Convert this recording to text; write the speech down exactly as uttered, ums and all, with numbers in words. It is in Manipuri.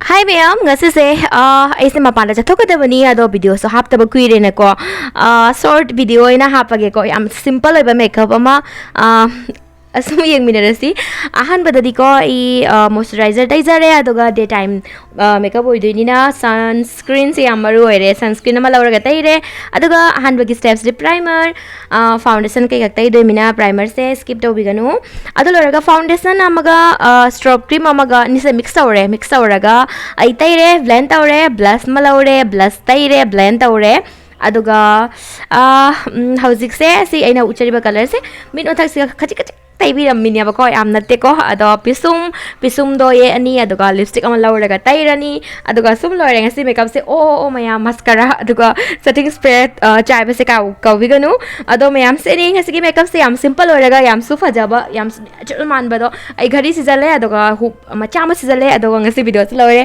ꯍꯥꯏ ꯃꯌꯥꯝ, ꯉꯁꯤꯁꯦ ꯑ, ꯑꯩꯁꯦ ꯃꯄꯥꯟꯗ ꯆꯠꯊꯣꯛꯀꯗꯕꯅꯤ, ꯑꯗꯣ ꯚꯤꯗꯤꯑꯣꯁꯨ ꯍꯥꯞꯇꯕ ꯀꯨꯏꯔꯦꯅꯀꯣ, ꯁꯣꯔꯠ ꯚꯤꯗꯤꯑꯣ ꯑꯣꯏꯅ ꯍꯥꯞꯄꯒꯦꯀꯣ꯫ ꯌꯥꯝ ꯁꯤꯝꯄꯜ ꯑꯣꯏꯕ ꯃꯦꯀꯞ ꯑꯃ꯫ ꯑ, ꯑꯁꯨꯝ ꯌꯦꯡꯃꯤꯟꯅꯔꯁꯤ꯫ ꯑꯍꯥꯟꯕꯗꯗꯤꯀꯣ ꯑꯩ ꯃꯣꯏꯆꯔꯥꯏꯖꯔ ꯇꯩꯖꯔꯦ, ꯑꯗꯨꯒ ꯗꯦ ꯇꯥꯏꯝ ꯃꯦꯀꯞ ꯑꯣꯏꯗꯣꯏꯅꯤꯅ ꯁꯟꯁꯀ꯭ꯔꯤꯟꯁꯦ ꯌꯥꯝ ꯃꯔꯨ ꯑꯣꯏꯔꯦ꯫ ꯁꯟꯁꯀ꯭ꯔꯤꯟ ꯑꯃ ꯂꯧꯔꯒ ꯇꯩꯔꯦ, ꯑꯗꯨꯒ ꯑꯍꯥꯟꯕꯒꯤ ꯁ꯭ꯇꯦꯞꯁꯤꯗꯤ ꯄ꯭ꯔꯥꯏꯃꯔ, ꯐꯥꯎꯟꯗꯦꯁꯟ ꯀꯩꯀꯥ ꯇꯩꯗꯣꯏꯃꯤꯅ ꯄ꯭ꯔꯥꯏꯃꯔꯁꯦ ꯁ꯭ꯀꯤꯞ ꯇꯧꯕꯤꯒꯅꯨ꯫ ꯑꯗꯨ ꯂꯣꯏꯔꯒ ꯐꯥꯎꯟꯗꯦꯁꯟ ꯑꯃꯒ ꯁ꯭ꯇ꯭ꯔꯣꯞ ꯀ꯭ꯔꯤꯝ ꯑꯃꯒ ꯑꯅꯤꯁꯦ ꯃꯤꯛꯁ ꯇꯧꯔꯦ꯫ ꯃꯤꯛꯁ ꯇꯧꯔꯒ ꯑꯩ ꯇꯩꯔꯦ, ꯕ꯭ꯂꯦꯟ ꯇꯧꯔꯦ, ꯕ꯭ꯂꯁ ꯑꯃ ꯂꯧꯔꯦ, ꯕ꯭ꯂꯁ ꯇꯩꯔꯦ, ꯕ꯭ꯂꯦꯟ ꯇꯧꯔꯦ꯫ ꯑꯗꯨꯒ ꯑ, ꯎꯝ, ꯍꯧꯖꯤꯛꯁꯦ ꯁꯤ ꯑꯩꯅ ꯎꯠꯆꯔꯤꯕ ꯀꯂꯔꯁꯦ ꯃꯤꯠ ꯃꯊꯛꯁꯤꯒ ꯈꯖꯤꯛ ꯈꯖꯤꯛ ꯇꯩꯕꯤꯔꯝꯃꯤꯅꯦꯕꯀꯣ, ꯌꯥꯝ ꯅꯠꯇꯦꯀꯣ꯫ ꯑꯗꯣ ꯄꯤꯁꯨꯝ, ꯄꯤꯁꯨꯝꯗꯣ ꯌꯦꯛꯑꯅꯤ, ꯑꯗꯨꯒ ꯂꯤꯞꯁꯇꯤꯛ ꯑꯃ ꯂꯧꯔꯒ ꯇꯩꯔꯅꯤ, ꯑꯗꯨꯒ ꯁꯨꯝ ꯂꯣꯏꯔꯦ ꯉꯁꯤ ꯃꯦꯀꯞꯁꯦ꯫ ꯑꯣ, ꯑꯣ, ꯑꯣ, ꯃꯌꯥꯝ, ꯃꯁꯀꯔꯥ, ꯑꯗꯨꯒ ꯁꯦꯇꯤꯡ ꯁ꯭ꯄ꯭ꯔꯦ, ꯑ, ꯆꯥꯏꯕꯁꯦ ꯀꯥꯎ-, ꯀꯥꯎꯕꯤꯒꯅꯨ꯫ ꯑꯗꯣ ꯃꯌꯥꯝ, ꯁꯤꯅꯤ ꯉꯁꯤꯒꯤ ꯃꯦꯀꯞꯁꯦ, ꯌꯥꯝ ꯁꯤꯝꯄꯜ ꯑꯣꯏꯔꯒ ꯌꯥꯝꯁꯨ ꯐꯖꯕ, ꯌꯥꯝꯁꯨ ꯅꯦꯆꯔꯦꯜ ꯃꯥꯟꯕꯗꯣ꯫ ꯑꯩ ꯘꯔꯤ ꯁꯤꯖꯜꯂꯦ, ꯑꯗꯨꯒ ꯍꯨꯞ ꯃꯆꯥ ꯑꯃ ꯁꯤꯖꯜꯂꯦ, ꯑꯗꯨꯒ ꯉꯁꯤ ꯚꯤꯗꯤꯑꯣꯁꯦ ꯂꯣꯏꯔꯦ꯫